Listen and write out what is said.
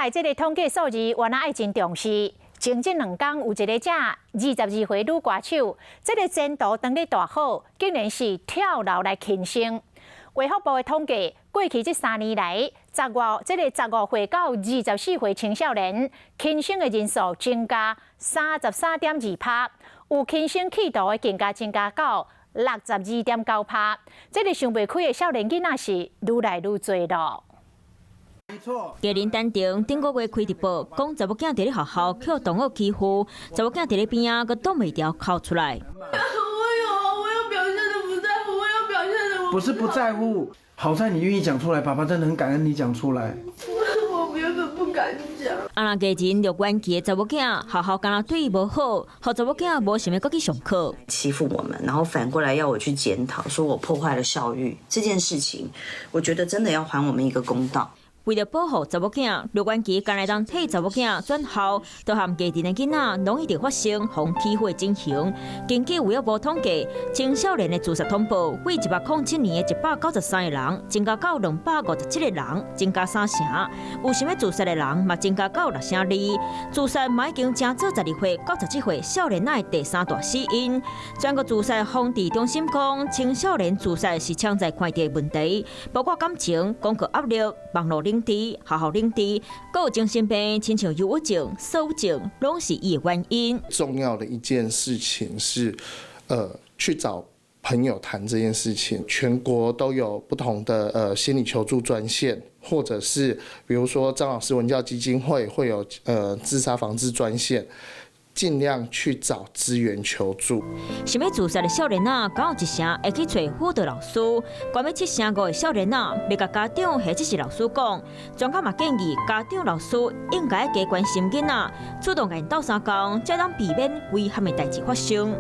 來這個統計數字，原來愛真重視。前這兩工有一个遮22歲女歌手，這个前途當咧大好，竟然是跳樓來輕生。衛福部的統計，過去這3年來，這个15歲到24歲青少年輕生的人數增加33.2%，有輕生企圖的更加增加到62.9%。這个想袂開的少年囡仔是愈來愈濟囉。家人單程頂個月開直播，講查某囝佇咧學校予同學欺負，查某囝佇咧邊仔閣擋袂牢哭出來。我有啊，我有表現得不在乎，我有表現得不是不在乎，好在你願意講出來，爸爸真的很感恩你講出來。我原本不敢講。啊，若家人著冤家查某囝，學校敢若對伊無好，予查某囝無想欲閣去上課。欺負我們，然後反過來要我去檢討，說我破壞了校譽這件事情，我覺得真的要還我們一個公道。為著保護查某囝，劉元琪敢會當替查某囝轉校，都和家庭的囡仔攏一直發生予欺負的情形。根據衛福部統計，青少年的自殺通報，對107年的193個人，增加到257個人，增加三成。有想欲自殺的人嘛，增加到六成二。自殺嘛已經成做12歲到17歲少年仔的第三大死因。全國自殺防治中心講，青少年自殺是常在看著的問題，包括感情、功課壓力、網路認知、學校認知，閣有精神病，親像憂鬱症、躁鬱症，攏是伊的原因。重要的一件事情是，去找朋友談這件事情。全國都有不同的心理求助專線，或者是比如說張老師文教基金會會有自殺防治專線。盡量去找資源求助。想欲自殺的少年仔，敢有一成會去揣輔導老師？懸欲7成5的少年仔，袂共家長或者是老師講。專家嘛建議家長、老師應該加關心囡仔，主動共𪜶鬥相共，才當避免危險的代誌發生。